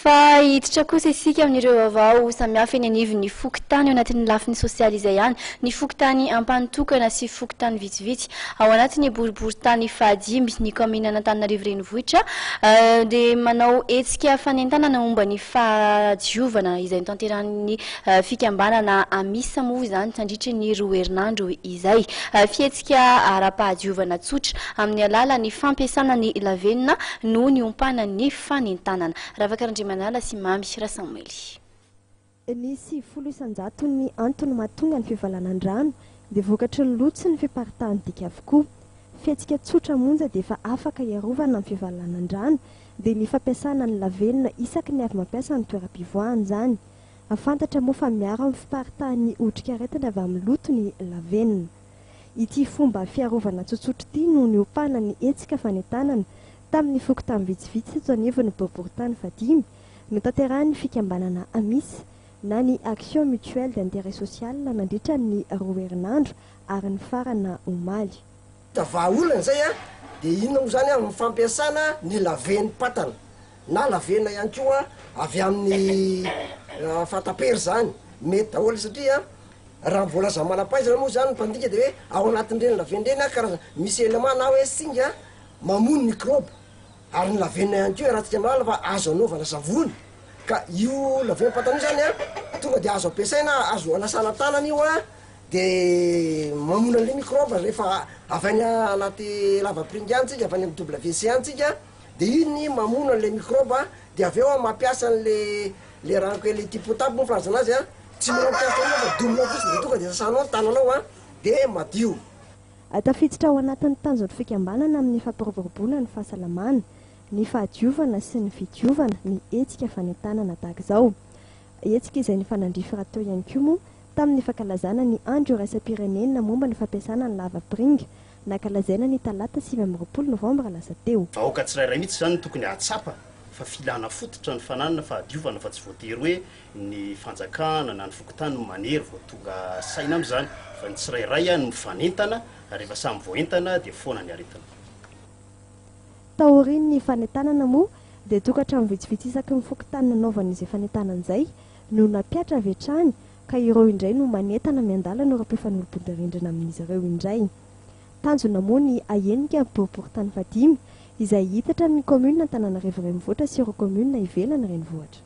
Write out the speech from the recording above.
Fa hiditra kosa isika amin'ireo vaovao samihafa eny anivon'ny fokontany ao anatin'ny lafiny sosialy izay ihany. Ny fokontany Ampanotokana sy fokontany vitsivitsy ao anatin'ny boriborintany fahadimy, ny kaomininan'Antananarivo Renivohitra dia manao hetsika fanentanana momba ny fahadiovana izay notanterahin'ny fikambanana AMIS moa izany nandritry ny roa herinandro izay. Fihetsika ara-pahadiovana tsotra amin'ny alalan'ny fampiasana ny lavenona no niompanan'ny fanentanana. Ravaka Randriamanala sy Mamy Rasamoely. Ny 90 isan-jaton'ny antony mahatonga ny fivalanan-drano dia vokatry ny loto sy ny fiparitahan'ny dika avokoa. Fihetsika tsotra monja dia efa afaka hiarovana amin'ny fivalanan-drano dia ny fampiasana ny lavenona isaky ny avy mampiasa ny toeram-pivoahana izany. Fantatra moa fa miaro amin'ny fiparitahan'ny otrikaretina avy amin'ny loto ny lavenona. Ity fomba fiarovana tsotsotra ity no niompanan'ny hetsika fanentanana tamin'ny fokontany vitsivitsy teto anivon'ny boriborintany fahadimy notanterahin'ny fikambanana Amis na ny Action Mutuelle d'Intérêt Social nandritra ny roa herinandro ary nifarana omaly. Vahaolana izay an, dia inona moa izany an, ny fampiasana ny lavenim-patana na lavenona ihany koa avy amin'ny fatapery izany, mety daholo satria raha ny voalazan'ny manam-pahaizana moa izany ny mpandika dia hoe ao anatin'ireny lavenona ireny an karazana misy élément na hoe singa mamono mikrôba ary ny lavenona ihany koa iarahantsika mahalala fa azo anaovana savony ka io lavenom-patana io izany an tonga dia azo ampiasaina, azo anasana tanana io an. De mamono an'le microbe rehefa avy any anaty lavapiringa any tsika, avy any amin'ny WC any tsika, de iny mamono an'le microbe, de avy eo mampiasa an'le le rano kely eau potable moa filazana azy an, tsy mila mikasika an'io fa dominao fotsiny de tonga de sasanao ny tananao an, de madio. Tafiditra ao anatin'ny tanjon'ny fikambanana amin'ny fampiroboroboana ny fahasalamana, ny fahadiovana sy ny fidiovana ny hetsika fanentanana tahaka izao. Hetsika izay nifanandrify rahateo ihany koa moa tamin'ny fankalazana ny Andro iraisam-pirenena momba ny fampiasana ny lavapiringa, nankalazaina ny talata 29 novambra lasa teo. Vahoaka tsirairay mihitsy izany no tokony hahatsapa fa filana fototra ny fananana fahadiovana fa tsy voatery hoe ny fanjakana na ny fokontany no manery vao tonga saina amin'izany fa ny tsirairay no mifanentana ary rehefa samy voaentana dia foana ny aretina. Taorian'ny fanentanana moa dia tokantrano vitsivitsy isaky ny fokontany nanaovana izay fanentanana izay no nampiatra avy hatrany ka ireo indray no manentana miandalana ireo mpifanolo-bodirindrina amin'izy ireo indray. Tanjona moa ny hahenika ny boriborintany fahadimy izay hitatra amin'ny kaominina Antananarivo Renivohitra sy ireo kaominina ivelan'ny renivohitra.